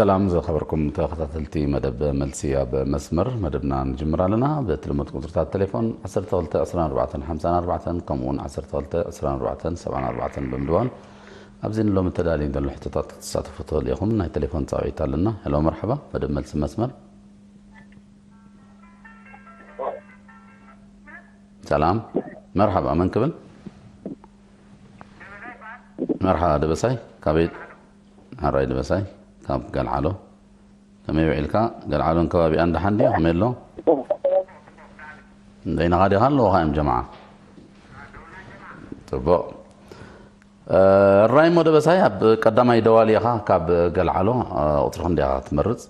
ሰላም ዝኸበርኩም ተኸታተልቲ መደብ መልሲ ኣብ መስመር፣ መደብና ንጅምር ኣለና። ብትልሙድ ቁጽርታት ቴሌፎን ዓሰርተ ክልተ ዕስራን ኣርባዕተን ሓምሳን ኣርባዕተን፣ ከምኡ እውን ዓሰርተ ክልተ ዕስራን ኣርባዕተን ሰብዓን ኣርባዕተን ብምድዋል ኣብዚ ንሎሚ ተዳልዩ ዘሎ ሕቶታት ክትሳተፉ ትኽእሉ ኢኹም። ናይ ቴሌፎን ጻውዒት ኣለና። ሄሎ፣ መርሓባ፣ መደብ መልሲ መስመር። ሰላም፣ መርሓባ፣ መን ክብል? መርሓባ ደበሳይ፣ ካበይ? ሓራይ ደበሳይ፣ ካብ ገልዓሎ። ከመይ ውዒልካ? ገልዓሎን ከባቢኣን ደሓን ድዩ? ከመይ ኣሎ? በይንኻ ዲኻ ኣለውኻ እዮም ጀማዓ? ጽቡቕ። እ፣ ራይሞ ደበሳይ፣ ኣብ ቀዳማይ ደዋሊ ኢኻ ካብ ገልዓሎ፣ እ፣ ቁጽሪ ክንደይ ኢኻ ትመርጽ?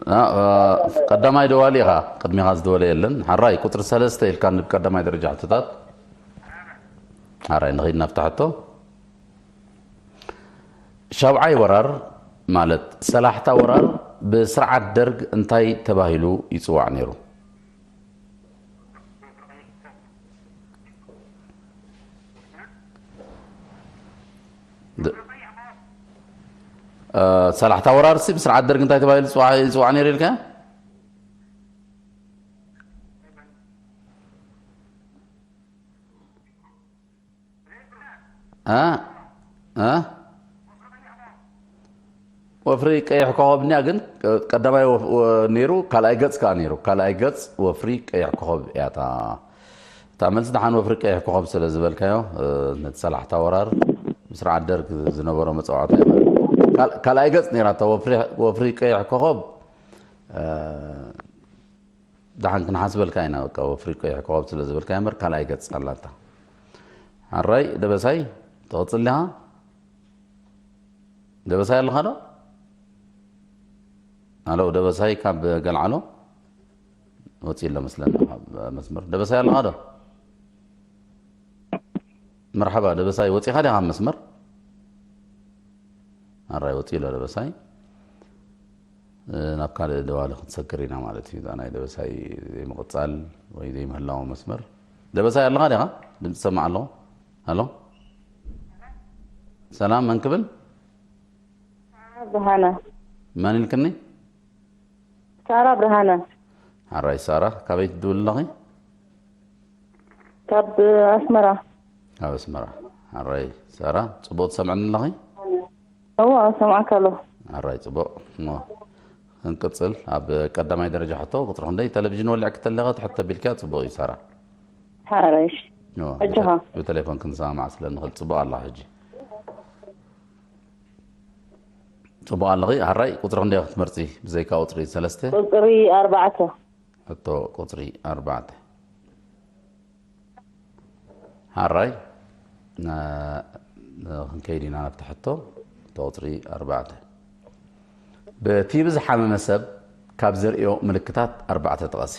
እ፣ እ፣ ቀዳማይ ደዋሊ ኢኻ፣ ቅድሚኻ ዝደወለ የለን። ሓራይ ቁጽሪ ሰለስተ ኢልካ ንብ ቀዳማይ ደረጃ ሕቶታት። ሓራይ ንኸይድ ናብታ ሕቶ። ሻብዓይ ወራር ማለት ሰላሕታ ወራር ብስርዓት ደርግ እንታይ ተባሂሉ ይጽዋዕ ነይሩ? ድ-፣ እ፣ ሰላሕታ ወራርሲ ብስርዓት ደርግ እንታይ ተባሂሉ ይጽዋዕ፣ ይጽዋዕ ነይሩ ኢልካ? እ? እ? ወፍሪ ቀይሕ ኮኸብ እኒኣ ግን ቀዳማይ ወፍ-፣ ወ-፣ ነይሩ፣ ካልኣይ ገጽ ከኣ ነይሩ። ካልኣይ ገጽ ወፍሪ ቀይሕ ኮኸብ እያ እታ፣ እታ መልሲ። ደሓን ወፍሪ ቀይሕ ኮኸብ ስለ ዝበልካዮ፣ እ፣ ነቲ ሰላሕታ ወራር ምስራዕ ደርግ ዝነበሮ መጻዋዕታ እያ ማለት። ካል-፣ ካልኣይ ገጽ ነይራ እታ ወፍሪ፣ ወፍሪ ቀይሕ ኮኸብ፣ እ፣ ደሓን ክንሓስበልካ ኢና፣ በቃ፣ ወፍሪ ቀይሕ ኮኸብ ስለ ዝበልካ እምበር ካልኣይ ገጽ ኣላታ። ሓራይ ደበሳይ፣ ትቕጽል ዲኻ? ደበሳይ ኣለኻ ዶ? ኣሎ፣ ደበሳይ ካብ ገልዓሎ ወጺኡ ኣሎ መስለኒ ካብ መስመር። ደበሳይ ኣለኻ ዶ? መርሓባ ደበሳይ፣ ወጺኻ ዲኻ ካብ መስመር? ኣራይ ወጺኡ ኣሎ ደበሳይ። እ፣ ናብ ካልእ ደዋሊ ክንሰግር ኢና ማለት እዩ። እዛ ናይ ደበሳይ ዘይምቕጻል ወይ ዘይምህላው መስመር። ደበሳይ ኣለኻ ዲኻ? ድምጺ ሰማዕ ኣለኹ። ሃሎ? ሰላም፣ መን ክብል? ብርሃነ። መን ኢልክኒ? ሳራ ብርሃነ። ሓራይ ሳራ፣ ካበይ ትድውል ኣለኺ? ካብ ኣስመራ። ካብ ኣስመራ። ሓራይ ሳራ፣ ጽቡቕ ትሰምዕኒ ኣለኺ? እዎ፣ እሰምዓካ ኣለኹ። ሓራይ ጽቡቕ። እሞ ክንቅጽል፣ ኣብ ቀዳማይ ደረጃ ሕቶ ቁጽሪ ክንደይ? ቴሌቪዥን ወሊዕኪ ተለኺ ትሕቶ ኣቢልኪያ፣ ጽቡቕ እዩ ሳራ። ሓራይ፣ እሺ። እዎ፣ ሕጂ ኸ? ብተ-፣ ብቴሌፎን ክንሰማማዕ ስለ ንኽእል ጽቡቕ ኣለኻ ሕጂ። ጽቡቕ ኣለኺ። ሓራይ ቁጽሪ ክንደይ ክትመርጺ? ብዘይካ ቁጽሪ ሰለስተ? ቁጽሪ ኣርባዕተ። ሕቶ ቁጽሪ ኣርባዕተ። ሓራይ፣ ና-፣ ና-፣ ክንከይድ ኢና ናብቲ ሕቶ። ሕቶ ቁጽሪ ኣርባዕተ። በቲ ብዝሓመመ ሰብ ካብ ዘርእዮ ምልክታት ኣርባዕተ ጥቐሲ።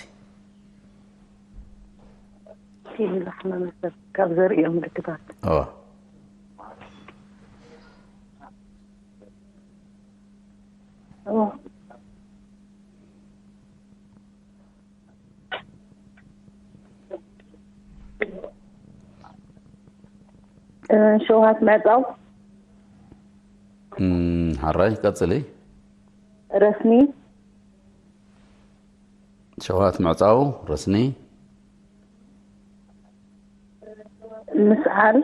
እቲ ብዝሓመመ ሰብ ካብ ዘርእዮ ምልክታት። እወ። እወ። እ፣ ሸውሃት ምዕጻው። እም፣ ሓራይ፣ ቀጽሊ። ረስኒ። ሸውሃት ምዕጻው፣ ረስኒ። ምስዓል።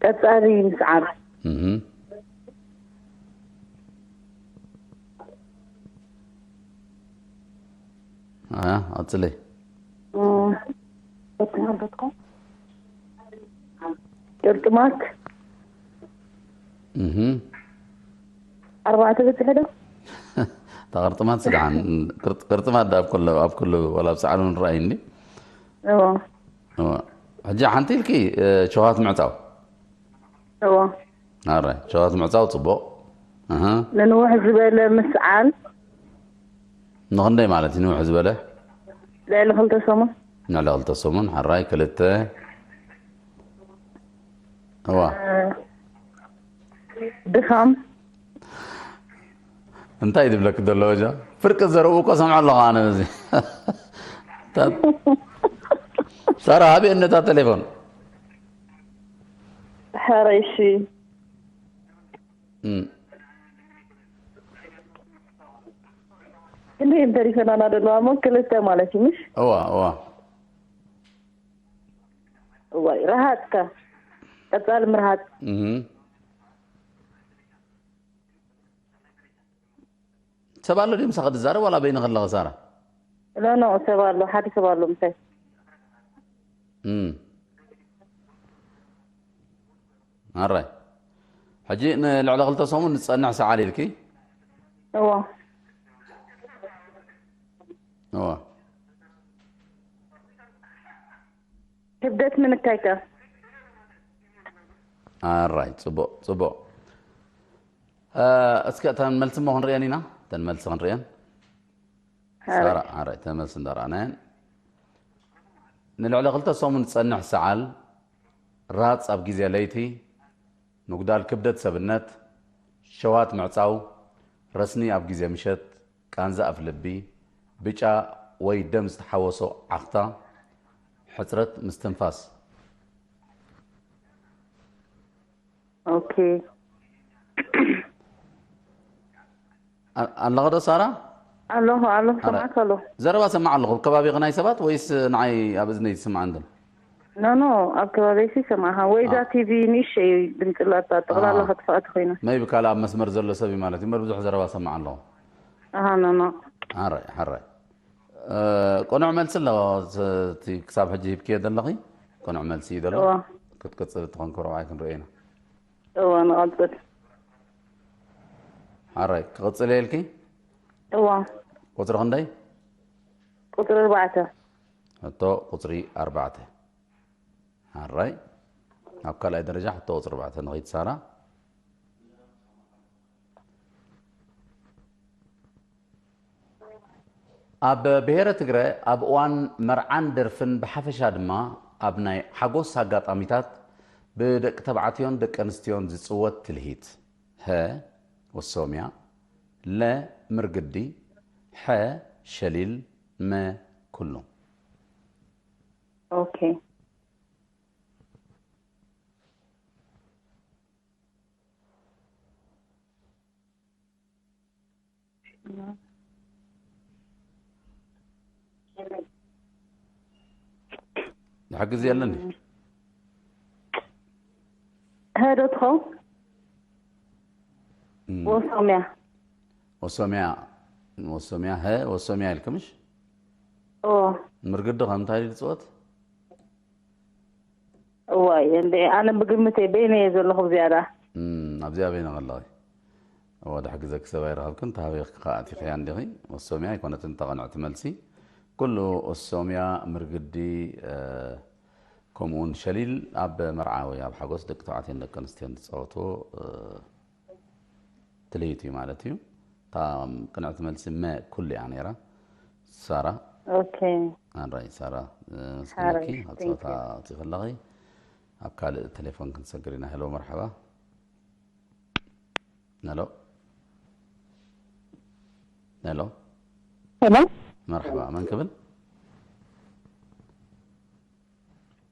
ቀጻሊ ምስዓል። እህ። ኣያ፣ ቀጽሊ። እም፣ በትናበትኩም ቅርጥማት። እህ። ኣርባዕተ በጽሒ ዶ? እታ ቅርጥማት ስድሓን፣ ቅርጥ-፣ ቅርጥማት ዳ ኣብ ኩሉ፣ ኣብ ኩሉ፣ ወላ ኣብ ሰዓል እውን ርኣይ እንዲ። እዎ። እዎ። ሕጂ ሓንቲ ኢልኪ፣ እ፣ ሸውሃት ምዕጻው። እዎ። ኣረ፣ ሸውሃት ምዕጻው ጽቡቕ። እህ። ንንውሕ ዝበለ ምስዓል። ንኽንደይ ማለት እዩ ንውሕ ዝበለ? ልዕሊ ክልተ ሰሙን። ልዕሊ ክልተ ሰሙን፣ ሓራይ፣ ክልተ። እዋ። እ፣ ድኻም። እንታይ ዝብለክ ዘሎ ወጃ? ፍርቂ ዘረቡ እኮ ሰምዖ ኣለኹ ኣነ በዚ። ታ-፣ ሳራ፣ ሃብየኒ ነታ ቴሌፎን። ሕራይ እሺ። እም። ክንደይ እየን ተሪፈናና ዘለዋ እሞ? ክልተ ማለት እዩ፣ ምሽ? እዋ፣ እዋ። እዋይ፣ ረሃጽካ። ቀጻሊ ምርሃጽ። እም። ሰብ ኣሎ ድዩ ምሳኺ ዝዛረብ ዋላ በይንኺ ኣለኺ ሳራ? ኖ፣ ኖ፣ ሰብ ኣሎ፣ ሓደ ሰብ ኣሎ ምሳይ። እም። ኣራይ። ሕጂ ንልዕሊ ክልተ ሰሙን ዝጸንሕ ሰዓል ኢልኪ? እዎ። እዎ። ክብደት ምንካይ ከ? ኣራይ፣ ጽቡቕ፣ ጽቡቕ። እ፣ እስከ እተን መልሲ እሞ ክንርእየን ኢና። እተን መልሲ ክንርእየን። ኣራይ። ሳራ፣ ኣራይ፣ እተን መልሲ እንዳረኣናየን። ንልዕሊ ክልተ ሰሙን ዝጸንሕ ሰዓል፣ ራጽ ኣብ ግዜ ለይቲ፣ ምጉዳል ክብደት ሰብነት፣ ሸዋት ምዕጻው፣ ረስኒ ኣብ ግዜ ምሸት፣ ቃንዛ ኣፍ ልቢ፣ ብጫ ወይ ደም ዝተሓወሶ ዓኽታ፣ ሕጽረት ምስትንፋስ። ኦኬ። ኣ-፣ ኣለኹ ዶ ሳራ? ኣለኹ፣ ኣለኹ፣ ኣረ፣ ሰማዕካ ኣለኹ። ዘረባ ሰማዕ ኣለኹ። ኣብ ከባቢኺ ናይ ሰባት ወይስ ንዓይ ኣብ እዝነይ ዝስማዕ እንድን? ኖ፣ ኖ፣ ኣብ ከባቢሲ ሰማዕኻ። ወይ እዛ ኣ። ቲቪ ንእሽተይ ድምፂ ኣላታ፣ ጠቕላላ ኣሃ። ከጥፍኣት ኮይና። መይቢ ካልእ ኣብ መስመር ዘሎ ሰብ እዩ ማለት እዩ። እምበር ብዙሕ ዘረባ ሰማዕ ኣለኹ። ኣሃ፣ ኖ፣ ኖ። ሓራይ፣ ሓራይ። እ፣ ቅኑዕ መልሲ ኣለዎ። እቲ ክሳብ ሕጂ ሂብክዮ ዘለኺ ቅኑዕ መልሲ እዩ ዘሎ። እዋ። ክትቅጽል ትኾን ክብረ በዓይ ክንርእዮ ኢና። እዋ፣ ንቐጽል። ሓራይ፣ ክቕጽል እየ ኢልኪ? እዋ። ቁጽሪ ክንደይ? ቁጽሪ ኣርባዕተ። ሕቶ ቁጽሪ ኣርባዕተ። ሓራይ፣ ኣብ ካልኣይ ደረጃ ሕቶ ቁጽሪ ኣርባዕተ ንኺድ ሳራ። ኣብ ብሄረ ትግረ ኣብ እዋን መርዓን ደርፍን ብሓፈሻ ድማ ኣብ ናይ ሓጎስ ኣጋጣሚታት ብደቂ ተባዕትዮን ደቂ ኣንስትዮን ዝጽወት ትልሂት፣ ሀ፣ ወሶምያ፣ ለ፣ ምርግዲ፣ ሐ፣ ሸሊል፣ መ፣ ኩሉ። ኦኬ። ዝሕግዝ የለን። ሀ ዶ ትኸውን? እም። ወሶምያ። ወሶምያ፣ ወሶምያ፣ ሀ፣ ወሶምያ ኢልኪ ምሽ? ኦ። ምርግዲ ከ እንታይ ድዩ ዝፅወት? እዋይ፣ እንደ ኣነ ብግምተይ በይነይ እየ ዘለኹ ብዝያዳ። እም፣ ኣብዚኣ በይንኺ ኣለኺ። እወ፣ ድሕግዘኪ ሰብ ኣይረኸብክን፣ ተሃቢኽኪ ከኣ ኣቲኽያ እንዲኺ። ኦሶምያ ኣይኮነትን እታ ቅንዕቲ መልሲ። ኩሉ ኦሶምያ፣ ምርግዲ፣ እ፣ ከምኡውን ሸሊል ኣብ መርዓ ወይ ኣብ ሓጎስ ደቂ ተባዕትዮን ደቂ ኣንስትዮን ዝጻወትዎ፣ እ፣ ትልሂት እዩ ማለት እዩ። እታ ቅንዕቲ መልሲ መ ኩሉ እያ ነይራ። ሳራ። ኦኬ። ኣራይ ሳራ፣ እ፣ መስግነኪ። ሓራይ፣ ካብ thank ጸወታ you። ኣውጺኺ ኣለኺ። ኣብ ካልእ ቴሌፎን ክንሰግር ኢና። ሄሎ፣ መርሓባ። ሄሎ። ሄሎ። ሄሎ። መርሓባ፣ መን ክብል?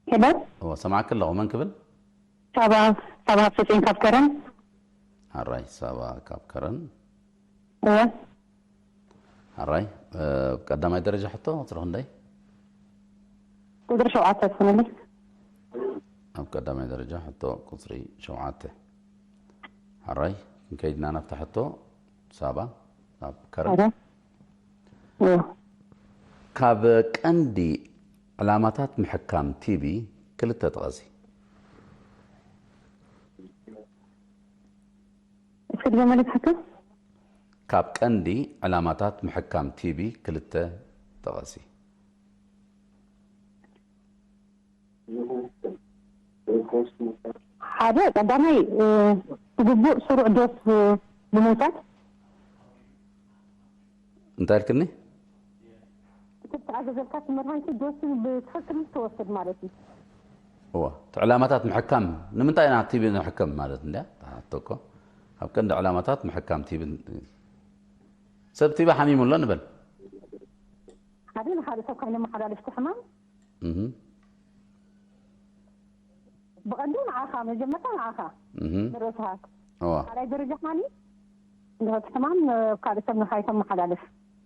ሄሎ። እወ፣ ሰማዕኪ ኣለኹ። መን ክብል? ሳባ፣ ሳባ ሃፍተጽዮን ካብ ከረን። ሓራይ፣ ሳባ ካብ ከረን። እወ። ሓራይ፣ እ፣ ቀዳማይ ደረጃ ሕቶ ቁጽሪ ክንደይ? ቁጽሪ ሸውዓተ ትኾነለይ። ኣብ ቀዳማይ ደረጃ ሕቶ ቁጽሪ ሸውዓተ። ሓራይ፣ ክንከይድ ኢና ናብታ ሕቶ። ሳባ፣ ኣብ ከረን። ኣረ። እወ። ካብ ቀንዲ ዕላማታት ምሕካም ቲቢ ክልተ ጥቐሲ። እስኪ ድገመለይ ትሓቶ? ካብ ቀንዲ ዕላማታት ምሕካም ቲቢ ክልተ ጥቐሲ። ሓደ ቀዳማይ፣ እ፣ ብግቡእ ስሩዕ ዶስ፣ እ፣ ብምውሳድ። እንታይ ኢልክኒ? እቲ ዝተኣዘዘልካ መድሃኒት ዶስ ብትኽክል ምስ ትወስድ ማለት እዩ። እወ፣ እቲ ዕላማታት ምሕካም፣ ንምንታይ ኢና ቲቢ ንሕከም ማለት እንድያ? ትሓቶ እኮ። ኣብ ቀንዲ ዕላማታት ምሕካም ቲቢ፣ ሰብ ቲቢ ሓሚሙ ኣሎ ንበል። ሓደ ንኻልእ ሰብ ካብ ነመሓላልፍቲ ሕማም። እህ። ብቐንዱ ንዓኻ፣ መጀመርታ ንዓኻ እህ ንርእስኻ። እዋ ካልኣይ ደረጃ ከማኒ ንሕማም ካልእ ሰብ ንኻይተመሓላልፍ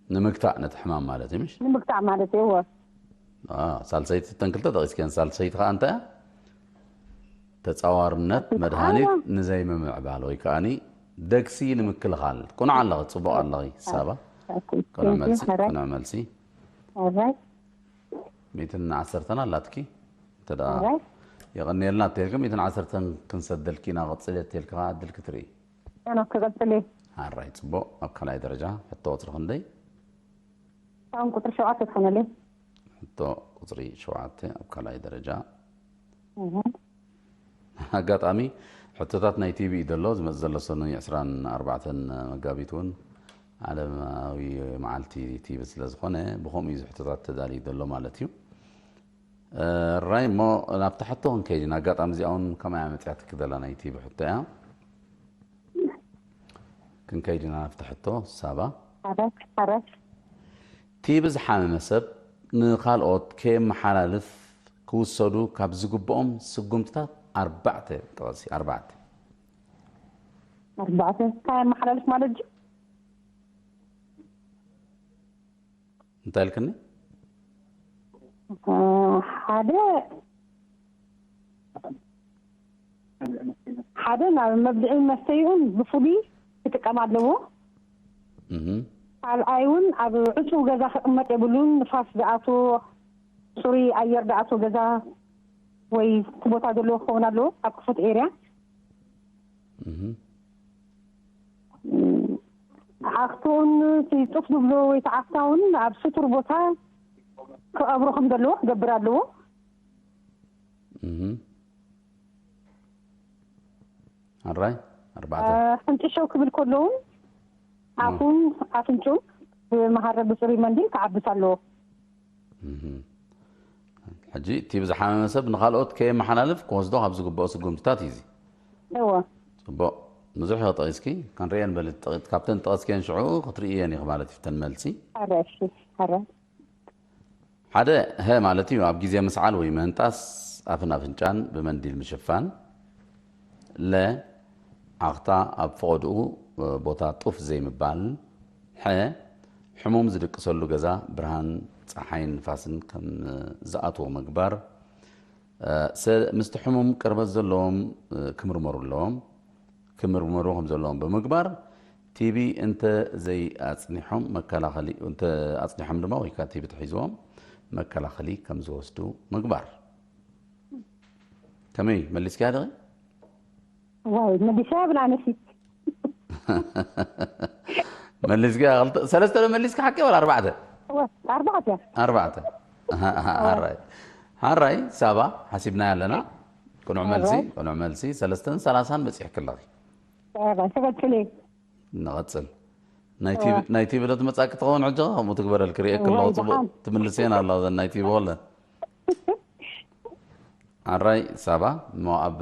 ንምግታእ ነቲ ሕማም ማለት እዩ ምሽ ንምግታእ ማለት እዩ። እወ ሳልሰይቲ ተን ክልተ ጠቂስከን ሳልሰይቲ ከዓ እንታይ እያ? ተፃዋርነት መድሃኒት ንዘይምምዕባል ወይ ከዓኒ ደግሲ ንምክልኻል። ቁኑዕ ኣለኺ፣ ፅቡቕ ኣለኺ ሳባ። ቁኑዕ መልሲ። ቁኑዕ መልሲ። ሚትን ዓሰርተን ኣላትኪ እንተ ደኣ የቐንየልና እተልኪ ሚትን ዓሰርተን ክንሰደልኪ ኢና። ቀፅሊ እተልኪ ከዓ ዕድል ክትርኢ። ኖ ክቐፅል እየ። ሓራይ ፅቡቕ። ኣብ ካልኣይ ደረጃ ሕቶ ቁፅሪ ክንደይ? ሳውን ቁፅሪ ሸውዓተ ትኾነለይ። ሕቶ ቁፅሪ ሸውዓተ ኣብ ካልኣይ ደረጃ። ኣጋጣሚ ሕቶታት ናይ ቲቪ እዩ ዘሎ። ዝመፅእ ዘሎ ሰኑይ ዕስራን ኣርባዕተን መጋቢት እውን ዓለማዊ መዓልቲ ቲቪ ስለ ዝኾነ ብኸምኡ እዩ ሕቶታት ተዳልዩ ዘሎ ማለት እዩ። ራይ እሞ ናብቲ ሕቶ ክንከይድ ኢና። ኣጋጣሚ እዚኣ እውን ከማይ መፅያትኪ ዘላ ናይ ቲቪ ሕቶ እያ። ክንከይድ ኢና ናብቲ ሕቶ ሳባ። ሓረስ ሓረስ ቲቢ ዝሓመመ ሰብ ንኻልኦት ከየመሓላልፍ ክውሰዱ ካብ ዝግብኦም ስጉምትታት ኣርባዕተ ጥቐሲ። ኣርባዕተ። ኣርባዕተ እንታይ የመሓላልፍ ማለት እዩ? እንታይ ኢልክኒ? ሓደ ሓደ ናብ መብልዒ መስተይኡን ብፍሉይ ክጥቀም ኣለዎ። እህ ካልኣይ እውን ኣብ ዕፁው ገዛ ክቕመጥ የብሉን። ንፋስ ዝኣትዎ፣ ፅሩይ ኣየር ዝኣትዎ ገዛ ወይ እቲ ቦታ ዘለዎ ክኸውን ኣለዎ፣ ኣብ ክፉት ኤርያ። እህ ዓኽትኡን እቲ ጡፍ ዝብሎ ወይ እቲ ዓኽታ እውን ኣብ ስቱር ቦታ ክቐብሮ ከም ዘለዎ ክገብር ኣለዎ። እህ ኣራይ ኣርባዕተ። ሕንጭሸው ክብል ከሎ እውን ኣፉን ኣፍንጭኡን ብመሃረ ብፅሩይ መንዲል ክዓብስ ኣለዎ። ሕጂ እቲ ብዝሓመመ ሰብ ንኻልኦት ከየመሓላልፍ ክወስዶ ካብ ዝግብኦ ስጉምትታት እዩ እዚ። እወ ፅቡቕ። ብዙሕ ኢኺ ጠቒስኪ። ክንርእየን በሊ። ጠቒ- ካብተን ጠቐስክየን ሽዑ ክትርእየን ኢኺ ማለት እዩ። ተን መልሲ ኧረ እሺ ኧረ ሓደ ሀ ማለት እዩ ኣብ ግዜ ምስዓል ወይ ምህንጣስ ኣፍን ኣፍንጫን ብመንዲል ምሽፋን። ለ ዓኽታ ኣብ ፈቐድኡ ቦታ ጡፍ ዘይምባል። ሐ ሕሙም ዝድቅሰሉ ገዛ ብርሃን ፀሓይን ንፋስን ከም ዝኣትዎ ምግባር። ሰ ምስቲ ሕሙም ቅርበት ዘለዎም ክምርመሩ ኣለዎም። ክምርመሩ ከም ዘለዎም ብምግባር ቲቢ እንተ ዘይኣፅኒሖም መከላኸሊ እንተ ኣፅኒሖም ድማ ወይ ከዓ ቲቢ ተሒዝዎም መከላኸሊ ከም ዝወስዱ ምግባር። ከመይ መሊስኪያ ደቂ? ዋይ መሊሳ ብላ ነሲ መሊስኪያ ክልተ ሰለስተ ዶ መሊስኪ ሓቂ ወላ ኣርባዕተ? እወ ኣርባዕተ ኣርባዕተ። ኣሃ፣ ኣሃ፣ ሓራይ ሓራይ ሳባ ሓሲብናያ ኣለና። ቅኑዕ መልሲ ቅኑዕ መልሲ። ሰለስተን ሰላሳን በፂሕኪ ኣለኺ። ተበትሌ ንቐፅል። ናይ ቲቪ ዶ ትመፃኪ ትኸውን ሕጂ? ከምኡ ትግበረልኪ ርእየኪ ኣለኹ። ፅቡቅ ትምልስየን ኣለዋ እዘን ናይ ቲቪ ኮለን። ኣራይ ሳባ እሞ ኣብ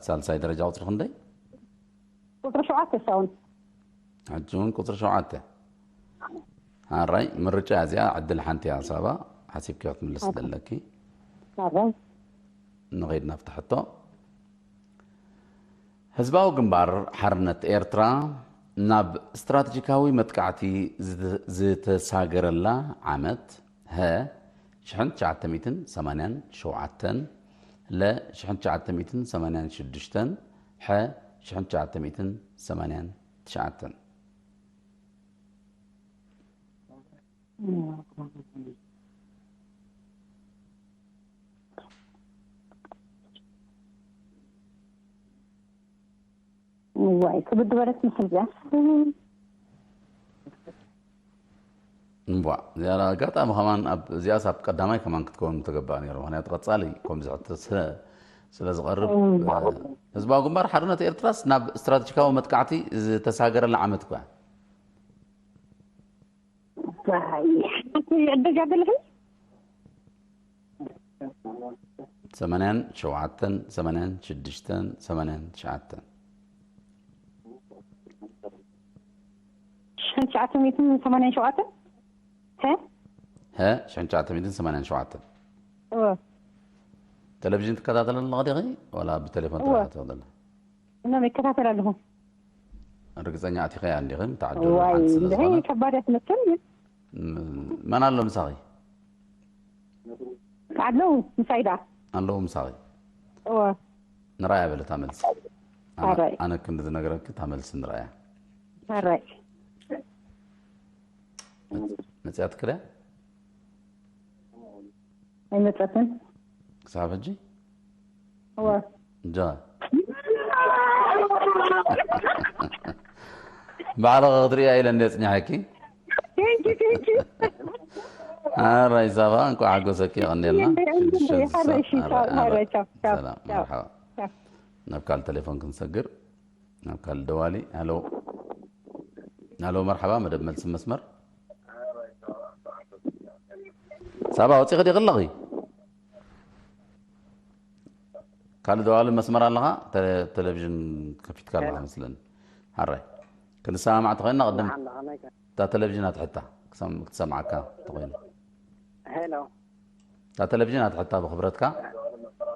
ሳልሳይ ደረጃ ቁፅሪ ክንደይ? ቁፅሪ ሸውዓተ ሳውን ሕጂ እውን ቁፅሪ ሸውዓተ። ኣራይ ምርጫ እዚኣ ዕድል ሓንቲ እያ ሳባ። ሓሲብኪ ክትምልስ ዘለኪ። ኣራይ ንኸይድ ናብቲ ሕቶ። ህዝባዊ ግንባር ሓርነት ኤርትራ ናብ ስትራተጂካዊ መጥቃዕቲ ዝተሳገረላ ዓመት፣ ሀ፣ ሽሕን ትሽዓተ ሚእትን ሰማንያን ሸውዓተን፣ ለ፣ ሽሕን ትሽዓተ ሚእትን ሰማንያን ሽዱሽተን፣ ሐ፣ ሽሕን ትሽዓተ ሚእትን ሰማንያን ትሽዓተን። ዋይ ክብድ በለት ንሕዝያ እምቧ እዚኣ ኣጋጣሚ ከማን ኣብ እዚኣስ ኣብ ቀዳማይ ከማን ክትከውን ምተገባኣ ነይሩ። ምክንያቱ ቀፃሊ ከምዚ ሕቶ ስለ- ስለ ዝቐርብ ህዝባዊ ግንባር ሓርነት ኤርትራስ ናብ ስትራቴጂካዊ መጥቃዕቲ ዝተሳገረላ ዓመት እኳ ዕደጋ ገለኺ ሰማንያን ሸውዓተን ሰማንያን ሽዱሽተን ሰማንያን ትሽዓተን ሽሕን ትሽዓተ ሚእትን ሰማንያን ሸውዓተን ሀ ሀ ሽሕን ትሽዓተ ሚእትን ሰማንያን ሸውዓተን እወ ቴሌቪዥን ትከታተል ኣለኻ ዲኺ? ዋላ ብቴሌፎን እወ። ጥራሕ ትኸታተል? እና ይከታተል ኣለኹ። ርግጸኛ ኣቲኸያ እንዲኺ? ተዓጀሉ ዋይ ሓንቲ ስለ እንድዒ ዝኾነ። ከባድ እያ ትመስል ግን ም-፣ መን ኣሎ ምሳኺ? ኣለዉ ምሳይ ደኣ ኣለዉ ምሳኺ። እወ ንራያ በለ እታ መልሲ። ኣነ ኣራይ። ኣነ ክንዲ ዝነግረኪ እታ መልሲ ንራያ። ኣራይ መጽያት ክዳ? ኣይመጸትን ክሳብ ሕጂ? እወ ጃ። ባዕልኺ ክትርእያ ኢለ እንደ ጽኒሐኪ። ቴንኪ ቴንኪ ኣራይ ሳባ፣ እንኳዕ ሓጎሰኪ፣ የቐንየልና። ሽዱሽተ ስሳ። ሓረይ እሺ ኣራይ፣ ሓረይ ኣራይ። ቻው ቻው ሰላም፣ ቻው መርሓባ። ቻው ናብ ካልእ ቴሌፎን ክንሰግር፣ ናብ ካልእ ደዋሊ። ሃሎ፣ ሃሎ፣ መርሓባ፣ መደብ መልሲ መስመር። ሳባ፣ ወፂኺ ዲኺ ኣለኺ? ካልእ ደዋሊ መስመር ኣለኻ? ተ-፣ ቴሌቪዥን ከፊትካ ኣለኻ መስለኒ። ሓራይ። ክንሰማማዕ ተኾይንና ቅድም እታ ቴሌቪዥን ኣትሕታ፣ ክሰም-፣ ክትሰምዓካ ተኾይኑ። ሄሎ እታ ቴሌቪዥን ኣትሕታ ብኽብረትካ።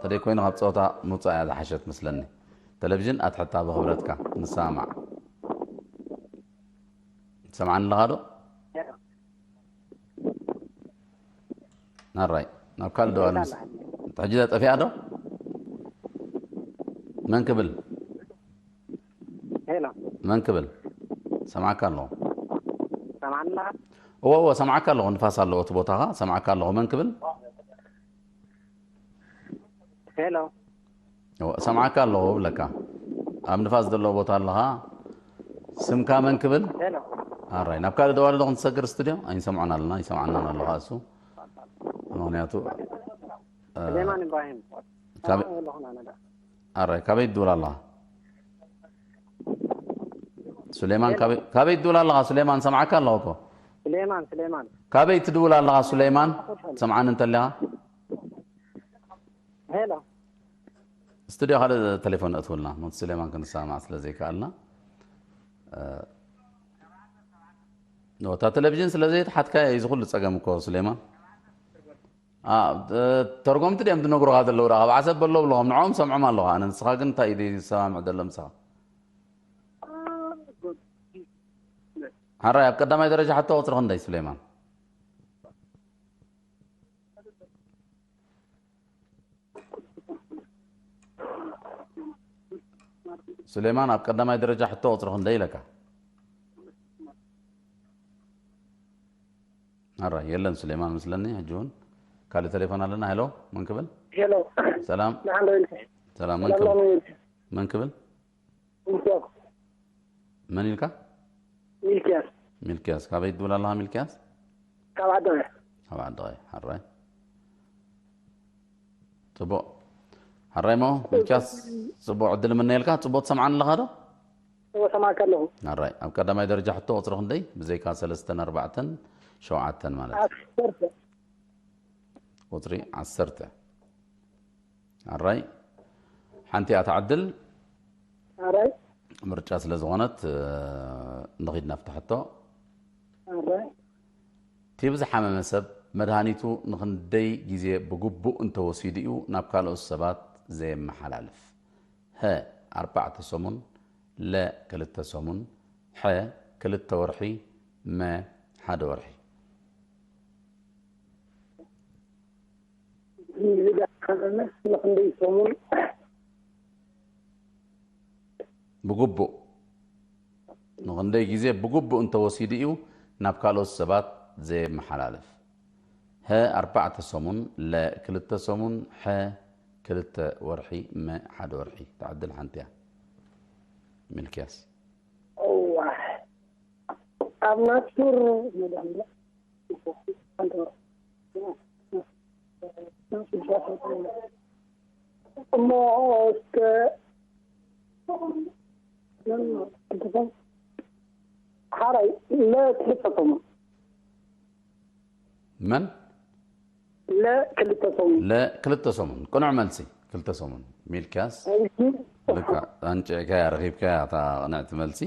ተደይ ኮይኑ ካብ ፀወታ ምውፃእ እያ ዝሓሸት መስለኒ። ቴሌቪዥን ኣትሕታ ብኽብረትካ፣ ንሰማማዕ። ትሰምዓኒ ኣለኻ ዶ? ኣራይ፣ ናብ ካልእ ደዋል ምስ-፣ ሕጂ ጠፊኣ ዶ? መን ክብል? ሄሎ መን ክብል? ሰምዓካ ኣለኹ። ሰማዕና እዎ፣ እዎ፣ ሰምዓካ ኣለኹ። ንፋስ ኣለዎ እቲ ቦታኻ። ሰምዓካ ኣለኹ። መን ክብል? ሄሎ እዎ፣ ሰምዓካ ኣለኹ እብለካ። ኣብ ንፋስ ዘለዎ ቦታ ኣለኻ። ስምካ መን ክብል? ሄሎ ኣራይ፣ ናብ ካልእ ደዋሊ ዶ ክንሰግር ስቱድዮ? ኣይንሰምዖን ኣለና፣ ይሰምዓናን ኣሎ ከኣ እሱ። ምኽንያቱ፣ እ፣ ሱሌማን ኢብራሂም ካበ-፣ ኣለኹና ነዳ ኣራይ፣ ካበይ ትድውል ኣለኻ? ሱሌማን፣ ካበይ፣ ካበይ ትድውል ኣለኻ? ሱሌማን፣ ሰምዓካ ኣለኹ እኮ። ሱሌማን ሱሌማን ካበይ ትድውል ኣለኻ ሱሌማን? ትሰምዓኒ እንተሊኻ? ሄሎ ስቱድዮ ካልእ ቴሌፎን እትውልና፣ ሞት ሱሌማን ክንሰማማዕ ስለ ዘይከኣልና። እ፣ ኖ፣ እታ ቴሌቪዥን ስለ ዘይተሓትካ እዩ እዚ ኩሉ ጸገም እኮ ሱሌማን። ኣ፣ እ፣ ተርጎምቲ ድዮም ዝነግሩኻ ዘለዉ ደኣ? ካብ ዓሰብ በሎ ብለኹም፣ ንዕኦም ሰምዖም ኣለኹ ኣነ። ንስኻ ግን እንታይ እዩ ዝሰማምዕ ዘሎ ምሳኻ? ሓራይ፣ ኣብ ቀዳማይ ደረጃ ሕቶ ቁጽሪ ክንደይ ሱሌማን? ሱሌማን፣ ኣብ ቀዳማይ ደረጃ ሕቶ ቁጽሪ ክንደይ ኢለካ? ኣራይ፣ የለን ሱሌማን ምስለኒ። ሕጂ እውን ካልእ ቴሌፎን ኣለና። ሄሎ፣ መን ክብል? ሄሎ ሰላም። ንሓንዶ ኢልካ ሰላም፣ መን ሰላም ክብል? ሎሚ ኢልካ መን ክብል? ሚልኪያስ መን ኢልካ? ሚልኪያስ ሚልኪያስ። ካበይ ትብል ኣለኻ ሚልኪያስ? ካብ ዓዲ ካብ ዓዲ ቀይሕ። ሓራይ። ጽቡቕ። ሓራይ እሞ ሚልኪያስ፣ ጽቡቕ ዕድል እምነየልካ። ጽቡቕ ትሰምዓኒ ኣለኻ ዶ? እወ ሰማዕካ ኣለኹ ሓራይ። ኣብ ቀዳማይ ደረጃ ሕቶ ቁጽሪ ክንደይ? ብዘይካ ሰለስተን ኣርባዕተን ሸውዓተን ማለት እዩ። ዓሰርተ ቁጽሪ ዓሰርተ። ኣራይ፣ ሓንቲ እያ ትዓድል። ኣራይ ምርጫ ስለ ዝኾነት፣ እ፣ ንኺድ ናብቲ ሕቶ። ኣራይ እቲ ብዝሓመመ ሰብ መድሃኒቱ ንኽንደይ ግዜ ብግቡእ እንተወሲዱ እዩ ናብ ካልኦት ሰባት ዘየመሓላልፍ? ሀ፣ ኣርባዕተ ሰሙን፣ ለ፣ ክልተ ሰሙን፣ ሐ፣ ክልተ ወርሒ፣ መ፣ ሓደ ወርሒ። ንኽንደይ ሰሙን ብግቡእ፣ ንኽንደይ ግዜ ብግቡእ እንተወሲዱ እዩ ናብ ካልኦት ሰባት ዘየመሓላልፍ? ሀ፣ ኣርባዕተ ሰሙን፣ ለ፣ ክልተ ሰሙን፣ ሐ፣ ክልተ ወርሒ፣ መ፣ ሓደ ወርሒ። ትዓድል ሓንቲ እያ። ሚልኪያስ። እዋ ኣብ ናቹር እሞ እስከ ሓራይ ለትሕተቶም መን? ለክልተ ሰሙን ለክልተ ሰሙን። ቅኑዕ መልሲ፣ ክልተ ሰሙን። ሚልኪያስ፣ ሕጂ ልካ ኣንጭዕካያ፣ ረኺብካያ እታ ቅንዕቲ መልሲ።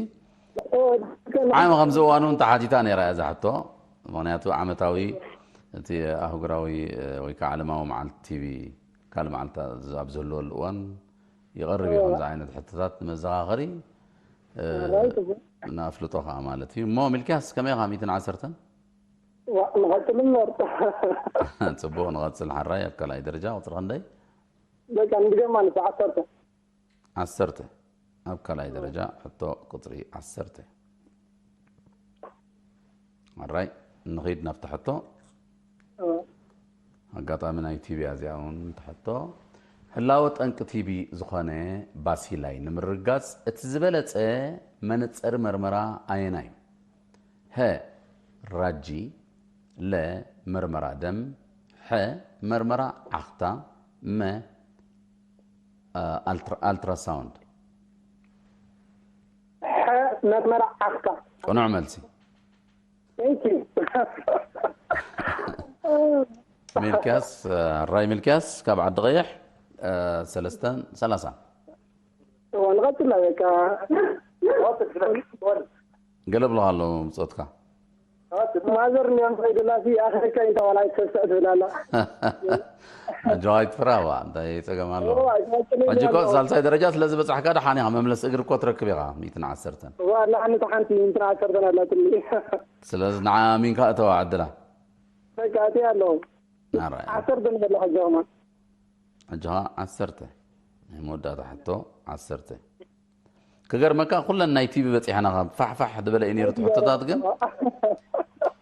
ዓሚ ከምዚ እዋን እውን ተሓቲታ ነይራ እያ እዛ ሕቶ። ምኽንያቱ ዓመታዊ እቲ ኣህጉራዊ፣ እ፣ ወይ ከዓ ዓለማዊ መዓልቲ ቲቪ ካልእ መዓልቲ ኣብ ዝህልወሉ እዋን ይቐርብ እዩ ከምዚ ዓይነት ሕቶታት መዘኻኸሪ፣ እ፣ ኣራይ፣ ጽቡቅ። ንኣፍልጦ ከኣ ማለት እዩ። እሞ ሚልክያስ ከመይ ኢኻ? ሚእትን ዓሰርተን? ዋ፣ ንቐጽል እምበር። ጽቡቕ፣ ንቐጽል። ሓራይ ኣብ ካልኣይ ደረጃ ቁጽሪ ክንደይ? በቃ ንድገማ ንሳ ዓሰርተ። ዓሰርተ። ኣብ ካልኣይ ደረጃ ሕቶ ቁጽሪ ዓሰርተ። ኣራይ፣ ንኺድ ናብቲ ሕቶ። ኣዎ። ኣጋጣሚ ናይ ቲቪ እያ እዚኣ እውን ትሕቶ። ህላወ ጠንቂ ቲቪ ዝኾነ ባሲላይ ንምርጋጽ እቲ ዝበለጸ መነጸሪ መርመራ ኣየናይ እዩ? ሀ፣ ራጂ፣ ለ፣ መርመራ ደም፣ ሐ፣ መርመራ ዓኽታ፣ መ፣ አ፣ ኣልትራ-፣ ኣልትራሳውንድ። ሐ፣ መርመራ ዓኽታ። ቅኑዕ መልሲ። Thank you። ሚልክያስ፣ ራይ ሚልክያስ ካብ ዓዲ ቀይሕ፣ አ፣ ሰለስተን ሰላሳን። እዋ፣ ንቐጽላ በቃ። ገለ ብለኻ ኣለዉ ብጾትካ። ማዘር እንዲኦም ከይዱላሲ ኣኽለካ ኢንታ ዋላ ኣይትሰስዕ ትብል ኣላ። ኣጆኻ ኣይትፍራ፣ እዋ፣ እንታይ ጸገም ኣለዎ? እዋ፣ ኣይትመጽእን ሕጂ እኮ ኢላ። ሳልሳይ ደረጃ ስለ ዝበጻሕካ ደሓን ኢኻ፣ መምለሲ እግሪ እኮ ትረክብ ኢኻ፣ ሚእትን ዓሰርተን። እዋ፣ ኣላ፣ ኣነ እታ ሓንቲ ሚእትን ዓሰርተን ኣላትኒ። ስለዚ ንዓ ኣሚንካ እተዋ ዕድላ። በቃ፣ እቲ ኣለዉ። ኣራይ። ዓሰርተ ንበላ ሕጂ ከማን። ሕጂ ኸዓ ዓሰርተ። ናይ መወዳእታ ሕቶ ዓሰርተ። ክገርመካ፣ ኩለን ናይ ቲቪ በጺሐና፣ ካብ ፋሕፋሕ ዝበለ እዩ ነይሩ እቲ ሕቶታት፣ ግን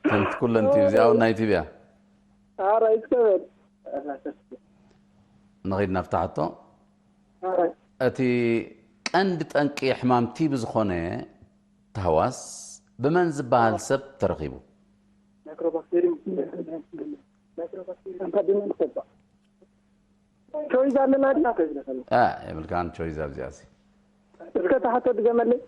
ከምቲ ኩለን ቲቪ፣ እዚኣ እውን ናይ ቲቪ እያ። ኣራይ፣ እስከ በል። ንኺድ ናብታ ሕቶ። ኣራይ። እቲ ቀንዲ ጠንቂ ሕማም ቲቪ ዝኾነ ታህዋስ ብመን ዝበሃል ሰብ ተረኺቡ? ማይክሮባክቴሪየም። ማይክሮባክቴሪየም። ኣንታ ብመን ትፈልጦ? ቾይዝ ኣለና ድና? እ፣ የብልካን ቾይዝ ኣብዚኣ ሲ። እስከ እታ ሕቶ ድገመለይ።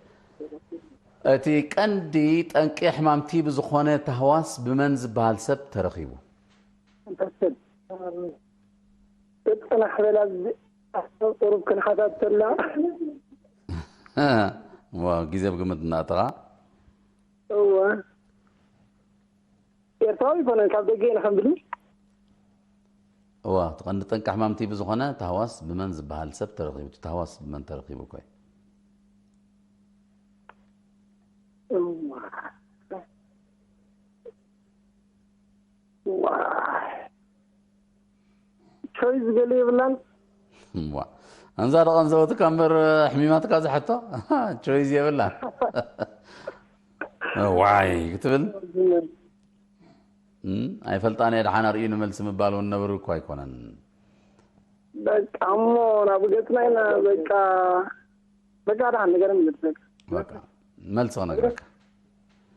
እቲ ቀንዲ ጠንቂ ሕማም ቲቢ ዝኾነ ታህዋስ ብመን ዝበሃል ሰብ ተረኺቡ? ኣንታ ሰብ። ጽናሕ በላ፣ ቁሩብ ክንሓታት ተላ። እዋ፣ ግዜ ብግምት እናእተኻ። እዋ። ኤርትራዊ ኣይኮነን፣ ካብ ደገ ኢና ከም ብሉ። እዋ፣ እቲ ቀንዲ ጠንቂ ሕማም ቲቢ ዝኾነ ታህዋስ ብመን ዝበሃል ሰብ ተረኺቡ? እቲ ታህዋስ ብመን ተረኺቡ እኮ እዩ። እዋ። ዋይ። ቾይስ ገለ የብላን። እዋ። ኣንዛ ደቐን ዘወትካ እምበር ሕሚማትካ ዝሓቶ ቾይስ የብላን። ዋይ ክትብል? እም፣ ኣይፈልጣን እየ፣ ደሓን ኣርእዩ ንመልሲ ምባል እውን ነብሪ እኮ ኣይኮነን። በቃ እሞ ናብ ገጽና ኢና፣ በቃ፣ በቃ፣ ደሓን ነገር ምልስ፣ በቃ። በቃ፣ መልሲ ክነግረካ።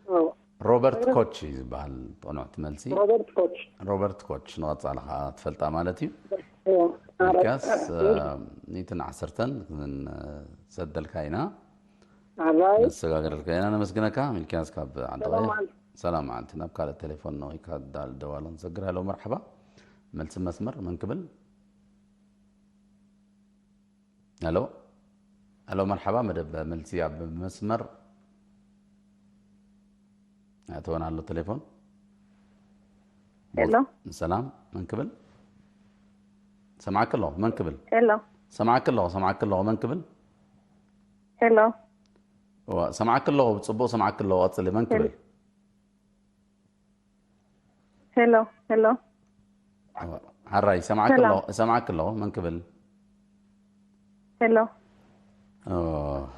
ኣዎ። ሮበርት ኮች እዩ ዝበሃል ቅኑዕቲ መልሲ። ሮበርት ኮች። ሮበርት ኮች፣ ንቐጻሊ ኸኣ ትፈልጣ ማለት እዩ። እዎ። ኣረ፣ ሚልክያስ፣ እ፣ ሚእትን ዓሰርተን ክንሰደልካ ኢና። ኣራይ። ነሰጋግረልካ ኢና፣ ነመስግነካ። ሚልክያስ ካብ ዓዲ ሰላም ቀይሕ። መዓልቲ። ሰላም መዓልቲ። ናብ ካልእ ቴሌፎን ነቒካ ዳል ደዋሎ ንሰግር። ሃሎ፣ መርሓባ። መልሲ መስመር መን ክብል? ሃሎ፣ ሃሎ፣ መርሓባ። መደብ መልሲ ኣብ መስመር። ኣእተወን ኣሎ ቴሌፎን። ሄሎ። ሰላም፣ መን ክብል? ሰማዕኪ ኣለኹ፣ መን ክብል? ሄሎ። ሰማዕኪ ኣለኹ፣ ሰማዕኪ ኣለኹ፣ መን ክብል? ሄሎ። እዋ፣ ሰማዕኪ ኣለኹ፣ ብጽቡቕ ሰማዕኪ ኣለኹ፣ ቀጽሊ፣ መን ሄሎ። ክብል? ሄሎ፣ ሄሎ። ሓራይ፣ ሰማዕኪ ሰላም። ኣለኹ፣ ሰማዕኪ ኣለኹ፣ መን ክብል? ሄሎ። ኦ፣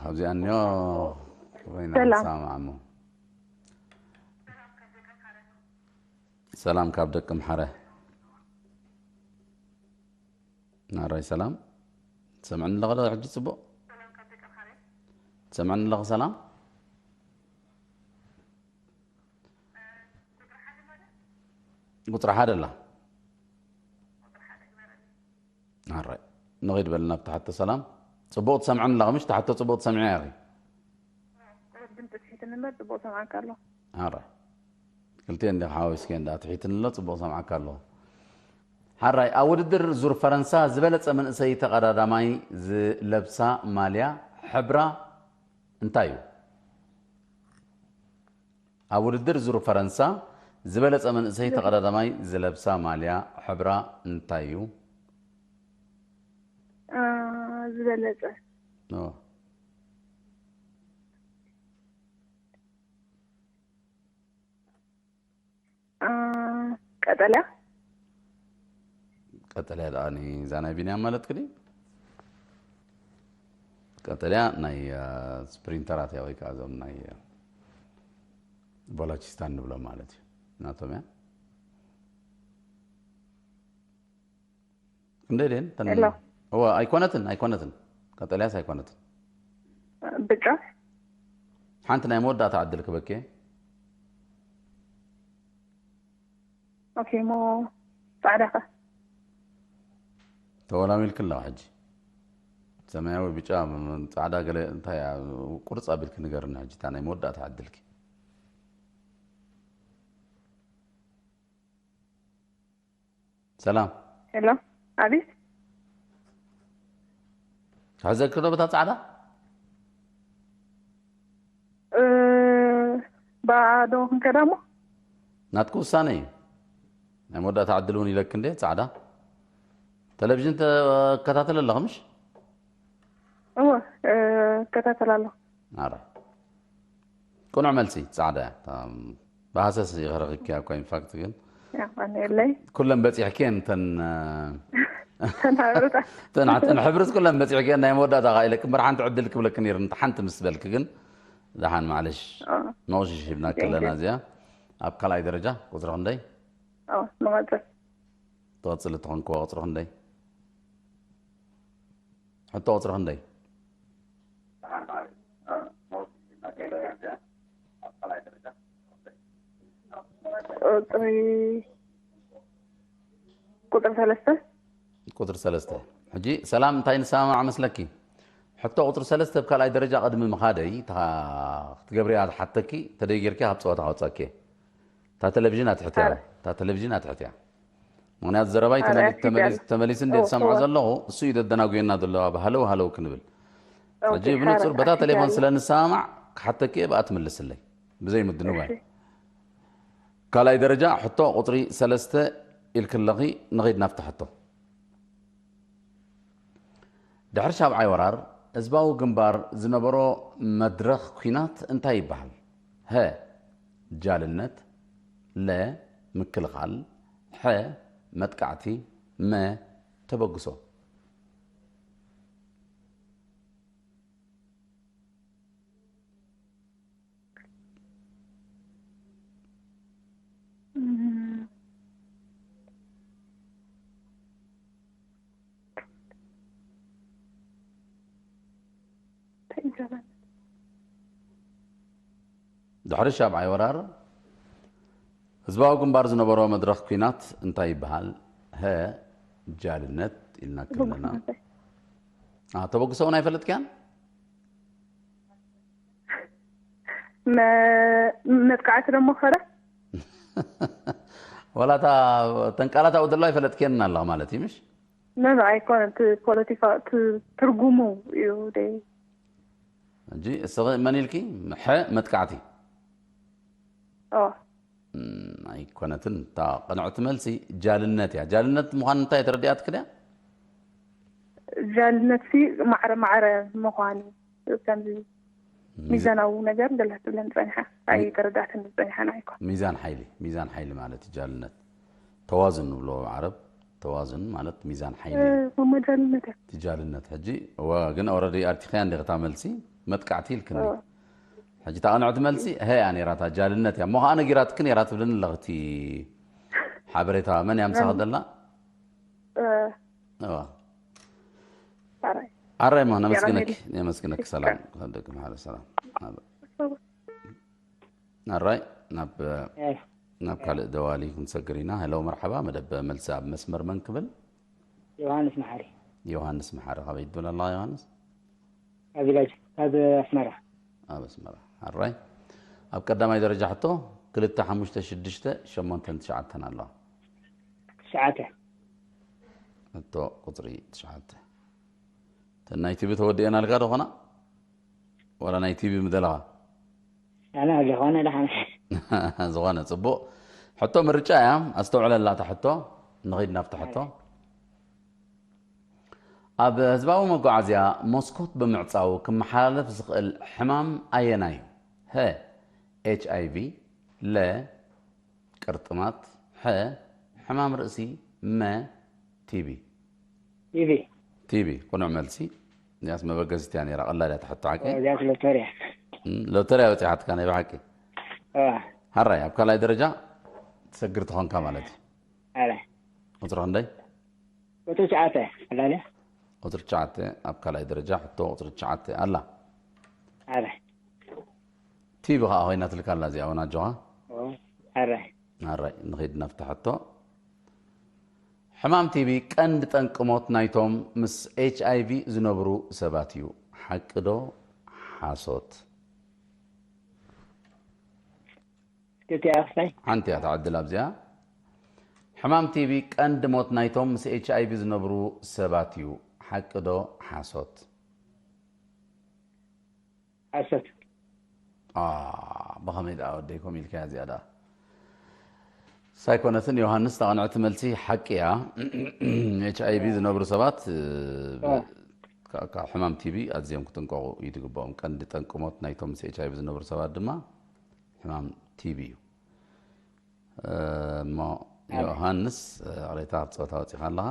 ኣብዚኣ እንዮ፣ ኮይና ሰላም። ንሰማዕ እሞ። ሰላም ካብ ደቂ ምሓረ። ናራይ ሰላም። ትሰምዕኒ ኣለኺ ዶ ሕጂ ጽቡቕ? ትሰምዕኒ ኣለኺ ሰላም? ቁጽሪ ሓደ ኣላ። ኣራይ። ንኺድ በልና ኣብቲ ሕቶ ሰላም። ጽቡቕ ትሰምዕኒ ኣለኺ ምሽ? እቲ ሕቶ ጽቡቕ ትሰምዕያ ኢኺ? ቁሩብ ድምጺ ትሒትኒ እምበር ጽቡቕ ሰምዓካ ኣለኹ። ኣራይ። ክልቲኤን ዲኺ ሓዋዊስኪኤን ደኣ ትሒትኒ ኣሎ፣ ጽቡቕ ሰምዓካ ኣለኹ። ሓራይ፣ ኣብ ውድድር ዙር ፈረንሳ ዝበለጸ መንእሰይ ተቐዳዳማይ ዝለብሳ ማልያ ሕብራ እንታይ እዩ? ኣብ ውድድር ዙር ፈረንሳ ዝበለጸ መንእሰይ ተቐዳዳማይ ዝለብሳ ማልያ ሕብራ እንታይ እዩ? ዝበለጸ። ኦ፣ ቀጠልያ። ቀጠልያ ደኣ እዛ ናይ ቢንያም ማለት ክዲ? ቀጠልያ ናይ፣ አ፣ ስፕሪንተራት እያ፣ ወይ ከኣ እዞም ናይ፣ አ፣ ቮላቺስታን ንብሎም ማለት እዩ። ናቶም እያ። ክንደይ ደን? ተን-፣ ሄሎ። እወ፣ ኣይኮነትን፣ ኣይኮነትን። ቀጠልያስ ኣይኮነትን። ብጫ። ሓንቲ ናይ መወዳእታ ዕድል ክበኬ። ኦኬ፣ ሞ ጻዕዳ ከ? ተወላዊልክ ኣለዋ ሕጂ። ሰማያዊ፣ ብጫ፣ ም-፣ ም-፣ ጻዕዳ ገለ እንታይ እያ? ቁርጽ ኣቢልክ ንገርኒ ሕጂ፣ እታ ናይ መወዳእታ ዕድልኪ። ሰላም። ሄሎ። ኣቤት። ሕዘክዶ በታ ጻዕዳ? እ፣ ብኣዶ ክንከዳ እሞ? ናትኩ ውሳነ እዩ። ናይ መወዳእታ ዕድል እውን ኢለክ እንዴ፣ ጻዕዳ። ቴሌቪዥን ተከታተል ኣለኹ፣ ምሽ? እወ፣ እ፣ እከታተል ኣለኹ። ኣረ። ቅኑዕ መልሲ፣ ጻዕዳ እያ። እታ ብሃሰስ ይኸረኽኪያ እኮ፣ ኢንፋክት ግን ያው፣ ኣነ የለይ። ኩለን በጺሕክየን፣ ተን፣ ተናሩጣ። ተን፣ ተን ሕብርስ ኩለን በጺሕክየን፣ ናይ መወዳእታ ኸዓ ኢለክ እምበር ሓንቲ ዕድል ክብለክ ነይሩ፣ እንተ ሓንቲ ምስ በልክ ግን፣ ደሓን ማዕለሽ፣ ኦ፣ መቑሽሽ ሂብና thank you። ከለና እዚኣ። ኣብ ካልኣይ ደረጃ ቁጽሪ ክንደይ? ኦ፣ ንቐጽል። ትቐጽል እትኾን ክዋ ቁጽሪ ክንደይ? ሕቶ ቁጽሪ ክንደይ? ቁጽሪ፣ ቁጽሪ ሰለስተ። ቁጽሪ ሰለስተ። ሕጂ ሰላም እንታይ ንሰማማዕ መስለኪ? ሕቶ ቁጽሪ ሰለስተ ኣብ ካልኣይ ደረጃ ቅድሚ ምኻደይ፣ እታ ክትገብርያ ዝሓተኪ፣ ተደይ ጌርኪ ካብ ጸወታ ከውጸኪ። እታ ቴሌቪዥን ኣትሕትያ፣ ኣረ። እታ ቴሌቪዥን ኣትሕትያ። ምኽንያቱ ዘረባይ ኣረ፣ ተመሊ-፣ ኣትሕትያ ተመሊ-፣ ኣለ። ተመሊሱ እንዴ እወ፣ ዝሰምዖ እወ። ዘለኹ፣ እሱ እዩ ዘደናጉየና ዘሎ ኣብ ሃለው ሃለው ክንብል። ኦኬ፣ ሕጂ ብንጹር ሓረ፣ በታ ቴሌፎን ኣትሕትያ ስለ ንሰማማዕ ክሓተኪ እየ ብኣ ትምልስለይ። ብዘይ ምድንጓይ። እሺ። ካልኣይ ደረጃ ሕቶ ቁጽሪ ሰለስተ ኢልክለኺ ንኸይድ ናብቲ ሕቶ። ድሕሪ ሻብዓይ ወራር ህዝባዊ ግንባር ዝነበሮ መድረኽ ኲናት እንታይ ይበሃል? ሀ፣ ጃልነት፣ ለ፣ ምክልኻል፣ ሐ፣ መጥቃዕቲ፣ መ፣ ተበግሶ። እም፣ እንታይ ይገርም? ድሕሪ ሻብዓይ ወራር ህዝባዊ ግንባር ዝነበሮ መድረኽ ኲናት እንታይ ይበሃል? ሀ፣ ጃልነት ኢልና ክለና። ተበግሶ እንታይ? አ፣ ተበግሶ እውን ኣይፈለጥክያን? መ-፣ መጥቃዕቲ ደሞ ኸረ? ወላ እታ ተን ቃላት ኣብኡ ዘለዋ ኣይፈለጥክየን ኣለኻ ማለት እዩ፣ ምሽ? ኖ፣ ኖ፣ ኣይኮነን። እቲ ፖለቲካ፣ እቲ ትርጉሙ እዩ ደይ። ሕጂ እስኺ መን ኢልኪ? ሐ፣ መጥቃዕቲ። ኦ። እም፣ ኣይኮነትን። እታ ቅንዕቲ መልሲ ጃልነት እያ። ጃልነት ምዃን እንታይ ተረዲኣትኪ ድያ? ጃልነት ሲ ማዕረ ማዕረ ምዃኑ፣ ከምዚ ሚዛናዊ ነገር ገለ ትብለን ጸኒሓ። ኣይተረዳእትን ጸኒሓ ንዓይ እኳ። ሚዛን ሓይሊ፣ ሚዛን ሓይሊ ማለት እዩ ጃልነት። ተዋዝን ንብሎ ዓረብ፣ ተዋዝን ማለት ሚዛን ሓይሊ እ፣ እዩ። እሞ ጃልነት እያ። እቲ ጃልነት ሕጂ፣ እወ፣ ግን ኦረዲ ኣርቲኽያ እንዲኺ እታ መልሲ፣ መጥቃዕቲ ኢልክኒ። እወ። ሕጂ እታ ቅንዕቲ መልሲ፣ ሀ እያ ነይራ፣ እታ ጃልነት እያ። እሞ ኸዓ ነጊራትኪ ነይራ ትብልኒ ኣለኺ እቲ ሓበሬታ። መን እያ ምሳኺ መን? ዘላ? እ፣ እወ። ኣራይ። ኣራይ እሞ ነመስግነኪ፣ የቐንየለይ። ነመስግነኪ። ሰላም፣ ክሕደግም ሓደ ሰላም። ኣራይ፣ ናብ፣ ኤ፣ ናብ ካልእ ደዋሊ ክንሰግር ኢና። ሄሎ፣ መርሓባ፣ መደብ መልሲ ኣብ መስመር መን ክብል? ዮሃንስ መሓሪ። ዮሃንስ መሓሪ፣ ካበይ ትብል ኣለኻ ዮሃንስ? ካብ ቪላጅ፣ ካብ ኣስመራ። ኣብ ኣስመራ። ኣራይ፣ ኣብ ቀዳማይ ደረጃ ሕቶ፣ ክልተ፣ ሓሙሽተ፣ ሽዱሽተ፣ ሸሞንተን ትሽዓተን ኣለዋ። ትሽዓተ። ሕቶ ቁጽሪ ትሽዓተ። እተን ናይ ቲቪ ተወዲኤናልካ ዶ ኾና? ዋላ ናይ ቲቪ ምደለኻ? ኣነ ኣለኹ፣ ኣነ ደሓን። ዝኾነ ጽቡቕ። ሕቶ ምርጫ እያ፣ ኣስተውዕለላ እታ ሕቶ። ንኸይድ ናብታ ሕቶ። ኣብ ህዝባዊ መጓዓዝያ መስኮት ብምዕጻው ክመሓላለፍ ዝኽእል ሕማም ኣየናይ እዩ? ሀ፣ ኤች ኣይ ቪ፣ ለ፣ ቅርጥማት፣ ሐ፣ ሕማም ርእሲ፣ መ፣ ቲቢ። ቲቪ። ቲቢ፣ ቅኑዕ መልሲ። እዚኣስ መበገሲት እያ ነይራ፣ ቀላል እያ ትሕቶ ሓቂ። እዚኣስ ሎተሪ እያ። እም፣ ሎተሪ እያ በፂሓትካ ናይ ብሓቂ። እዋ። ሓራይ፣ ኣብ ካልኣይ ደረጃ ትሰግር ትኾንካ ማለት እዩ። ኣረ። ቁፅሪ ክንደይ? ቁፅሪ ትሽዓተ። ኣላልያ። ቁፅሪ ትሽዓተ ኣብ ካልኣይ ደረጃ ሕቶ ቁፅሪ ትሽዓተ ኣላ። ኣረ። ቲቪ ከዓ ኮይና ትልካ ኣላ እዚኣ እውን ኣጆኻ። ኣረ። ሓራይ፣ ንኺድ ናብቲ ሕቶ። ሕማም ቲቢ ቀንዲ ጠንቂ ሞት ናይቶም ምስ ኤች ኣይ ቪ ዝነብሩ ሰባት እዩ። ሓቂ ዶ ሓሶት? ክልቲኣ ክስታይ። ሓንቲ እያ ትዓድል ኣብዚኣ። ሕማም ቲቢ ቀንዲ ሞት ናይቶም ምስ ኤች ኣይ ቪ ዝነብሩ ሰባት እዩ። ሓቂ ዶ ሓሶት? ሓሶት። ኣ፣ ብኸመይ ደኣ ወደይ ኮም ኢልካያ እዚኣ ደኣ? ሳይኮነትን ዮሃንስ፣ ተቐንዕቲ መልሲ ሓቂ እያ። ኤች ኣይ ቪ ዝነብሩ ሰባት እ፣ እ። ካብ ካብ ሕማም ቲቢ ኣዝዮም ክጥንቀቑ እዩ ዝግብኦም። ቀንዲ ጠንቂ ሞት ናይቶም ምስ ኤች ኣይ ቪ ዝነብሩ ሰባት ድማ ሕማም ቲቢ እዩ። እ፣ እሞ ዮሃንስ፣ እ፣ ቅሬታ ክትፀወታ ወፂኻ ኣለኻ።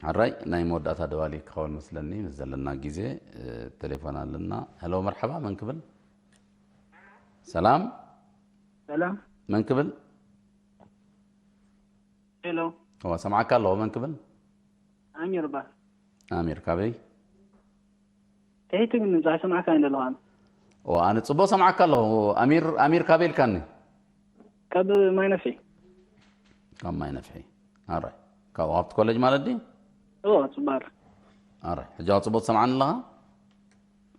ሓራይ፣ ናይ መወዳእታ ደዋሊ ክኸውን መስለኒ፣ ምስ ዘለና ግዜ። እ፣ ቴሌፎን ኣለና። ሄሎ፣ መርሓባ፣ መን ክብል? ሰላም። ሰላም። መን ክብል? ሄሎ። እዋ፣ ሰምዓካ ኣለኹ። መን ክብል? ኣሚር እባ። ኣሚር፣ ካበይ? ትሕቲ ግን ድምፅኻ ይሰማዕካ እንደ ኣለኹ ኣነ። እዋ፣ ኣነ ጽቡቕ ሰምዓካ ኣለኹ። ኣሚር፣ ኣሚር ካበይ ኢልካኒ? ካብ ማይ ነፍሒ። ካብ ማይ ነፍሒ። ኣራይ። ካብኡ ኣብቲ ኮሌጅ ማለት ድዩ? እዎ፣ ጽባር። ኣራይ። ሕጂ ኣብ ጽቡቕ ትሰምዓኒ ኣለኻ?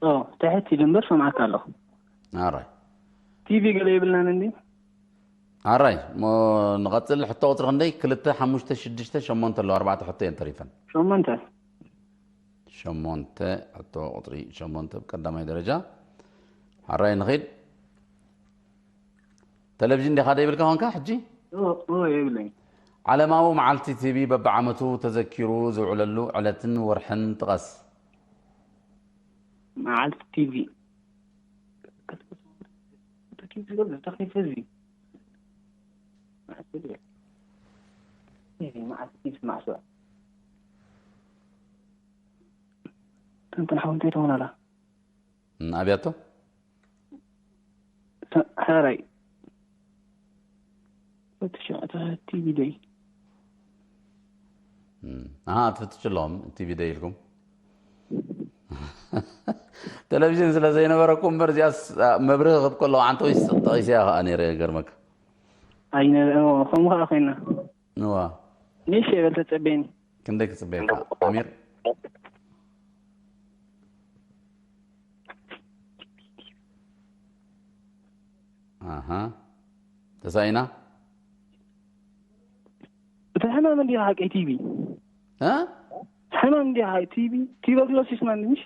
እዎ፣ ትሕቲ ኢሉ እምበር ሰምዓካ ኣለኹ። ኣራይ። ቲቪ ገለ የብልናን እንዲ? ኣራይ። እሞ ንቐጽል። ሕቶ ቁጽሪ ክንደይ? ክልተ፣ ሓሙሽተ፣ ሽዱሽተ፣ ሸሞንተ ኣለዋ። ኣርባዕተ ሕቶ እየን ተሪፈን። ሸሞንተ። ሸሞንተ፣ ሕቶ ቁጽሪ ሸሞንተ ብቀዳማይ ደረጃ። ኣራይ ንኺድ። ቴሌቪዥን ዲኻ ደይብልካ ኾንካ ሕጂ? እዎ፣ እዎ፣ የብለይ። ዓለማዊ መዓልቲ ቲቪ በብዓመቱ ተዘኪሩ ዝውዕለሉ ዕለትን ወርሕን ጥቀስ። መዓልቲ ቲቪ። ተኪፍ ዝበል ተኽሊፍ ህዝቢ። መዓልቲ ቲቪ። እዚ መዓልቲ ቲቪ ማዕሶ። እንትን ሓው እንታይ ትኾን ኣላ? እም፣ ኣብያቶ? ተ-፣ ሓራይ። ወዲ ሸውዓተ ቲቪ ደይ። እም፣ ኣሃ፣ ትፍትሽ ኣለኹም፣ ቲቪ ደይ ኢልኩም። ቴሌቪዥን ስለ ዘይነበረኩም እምበር፣ እዚኣስ፣ ኣ፣ መብርሂ ክብ ከለኹ ዓንተወይ ጠቒሰያ ኸኣ ነይረ፣ ይገርመካ። ኣይነ-፣ ኦ፣ ከምኡ ኸኣ ኮይና። እዋ። ንእሽተይ በል ተጸበየኒ። ክንደይ ክጽበየካ? ኣሚር? ኣሃ። ተሳኢና? እቲ ሕማም እንዲኻ ሓቀይ ቲቪ? እ? ሕማም እንዲኻ ሓቀይ ቲቪ? ቲበርክሎሲስ ማለት ምሽ?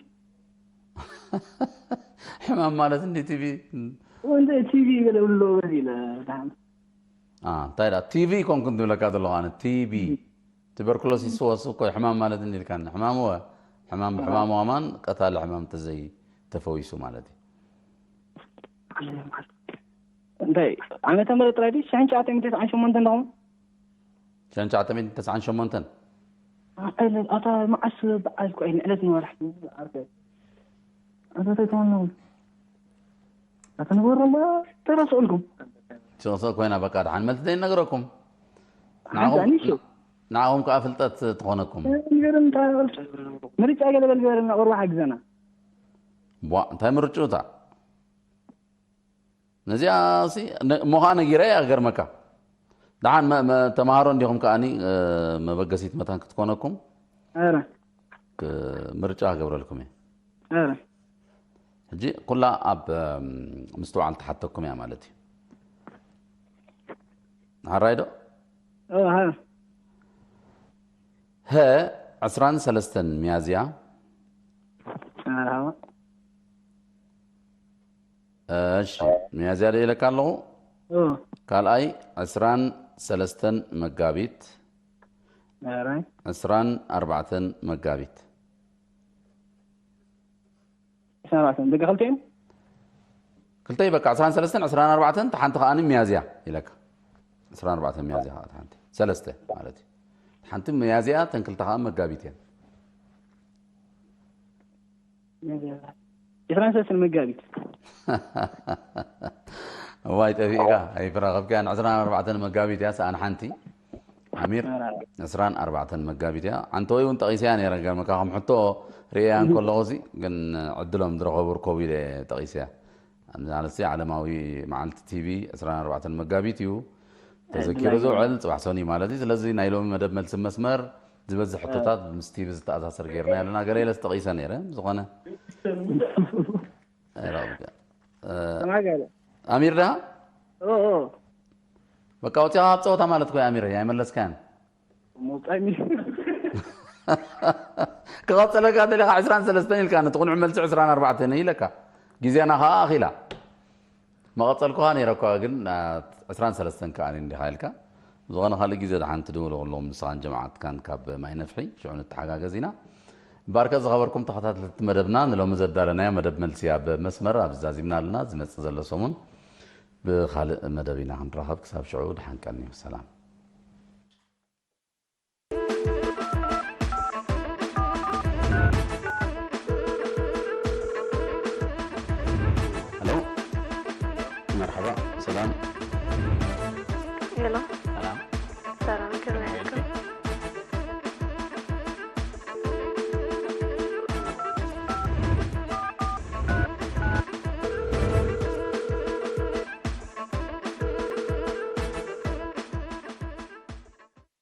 ሕማም ማለት እንዲ ቲቪ? ወንደ ቲቪ ገለ ብሎ በል ኢለ። አ፣ እንታይ ደኣ ቲቪ ኮንኩን ትብለካ ዘለኹ ኣነ፣ ቲቪ። ቲበርኩሎሲስ ወሱ እኮ ሕማም ማለት እንዲ ኢልካኒ። ሕማም ወ-፣ ሕማም ብሕማም ዋማን ቀታሊ ሕማም ተዘይ ተፈዊሱ ማለት እዩ። እንታይ ዓመተ ምህረት ጥራይ ድዩ? ሽሕን ትሽዓተ ሚእትን ተስዓን ሸሞንተን ዲኹም? ሽሕን ትሽዓተ ሚእትን ተስዓን ሸሞንተን። ኣታ መዓስ በዓል እኮ እዩ፣ ንዕለት ንወርሒ ዓርሰ። ኣታ ተይተመነው። ኣታ ንበሩ እምባ ተረስዑልኩም። ስቕ ስቕ ኮይና በቃ፣ ደሓን መልሲ ዘይነግረኩም። ንዓኹም፣ ሓንቲ ኣንሽቲ። ንዓኹም ከኣ ፍልጠት ትኾነኩም። ንገርም እንታይ በል። ምርጫ ገለ በል ገርም፣ ቁርባ ሓግዘና። ቧ፣ እንታይ ምርጭኡ እታ? ነዚኣ ሲ፣ ነ-፣ እሞ ኸዓ ነጊረ እያ ክገርመካ። ደሓን መ-፣ መ-፣ ተምሃሮ እንዲኹም ከኣኒ፣ እ፣ መበገሲት መታን ክትኮነኩም። ኣረ። ክ-፣ ምርጫ ክገብረልኩም እየ። ኣረ። ሕጂ ኩላ ኣብ፣ እም፣ ምስትውዓል ትሓተኩም እያ ማለት እዩ። ሓራይ ዶ? ኦ፣ ሃ። ሀ፣ ዕስራን ሰለስተን ሚያዝያ። መርሃባ። እሺ፣ ሚያዝያ ዶ ኢለካ ኣለኹ? ኦ። ካልኣይ፣ ዕስራን ሰለስተን መጋቢት። ኧረ ዕስራን ኣርባዕተን መጋቢት። ዕስራን ኣርባዕተን ደቂ ክልተን ክልተይ በቃ ዕስራን ሰለስተን ዕስራን ኣርባዕተን፣ እታ ሓንቲ ከኣ ሚያዝያ ኢለካ። ዕስራን ኣርባዕተን ሚያዝያ ከኣ እታ ሓንቲ። ሰለስተ ማለት እዩ። እታ ሓንቲ ሚያዝያ፣ እተን ክልተ ከኣ መጋቢት እየን። ዕስራን ሰለስተን መጋቢት። እዋይ ጠፊእካ፣ ኣይተራኸብካያን። ዕስራን ኣርባዕተን መጋቢት እያ፣ ሰኣን ሓንቲ። ኣሚር፣ ዕስራን ኣርባዕተን መጋቢት እያ። ዓንተወይ እውን ጠቒሰያ ነይረ፣ ገርመካ ከም ሕቶ ርእየያ እንከለኹ ሲ፣ ግን ዕድሎም ዝረኸቡ ርከቡ ኢለ ጠቒሰያ። ማለት ሲ፣ ዓለማዊ መዓልቲ ቲቪ ዕስራን ኣርባዕተን መጋቢት እዩ ተዘኪሩ ዝውዕል፣ ጽባሕ ሰኑይ ማለት እዩ። ስለዚ ናይ ሎሚ መደብ መልሲ መስመር ዝበዝሕ ሕቶታት ምስ ቲቪ ዝተኣሳሰር ጌርና ኣለና። ገለ ኢለስ ጠቒሰ ነይረ፣ ዝኾነ ኣይረኸብካ። እ፣ ተማጋለ ኣሚር ዳ ኦ ኦ በቃ ወፂኻ ኣብ ፀወታ ማለት ኮይ ኣሚር ኣይመለስካያን። ሞጣኒ ክቐፀለካ ደሊኻ ዕስራን ሰለስተን ኢልካ፣ ነቲ ቁኑዕ መልሲ ዕስራን ኣርባዕተን ኢለካ። ግዜና ከዓ ኣኺላ። መቐፀልኩኻ ነይረ እኳ፣ ግን ዕስራን ሰለስተን ከዓ እንዲኻ ኢልካ። ዝኾነ ካልእ ግዜ ደሓን ትድውሉ ከለኹም ንስኻን ጀማዓትካን ካብ ማይ ነፍሒ፣ ሽዑ ንተሓጋገዝ ኢና። እምበኣርከ ዝኸበርኩም ተኸታተልቲ መደብና፣ ንሎሚ ዘዳለናዮ መደብ መልሲ ኣብ መስመር ኣብ ዛዚምና ኣለና። ዝመጽእ ዘሎ ሰሙን ብኻልእ መደብ ኢና ክንራኸብ። ክሳብ ሽዑ ደሓን ቀንዩ። ሰላም። ሄሎ፣ መርሓባ፣ ሰላም። ሄሎ፣ ሰላም።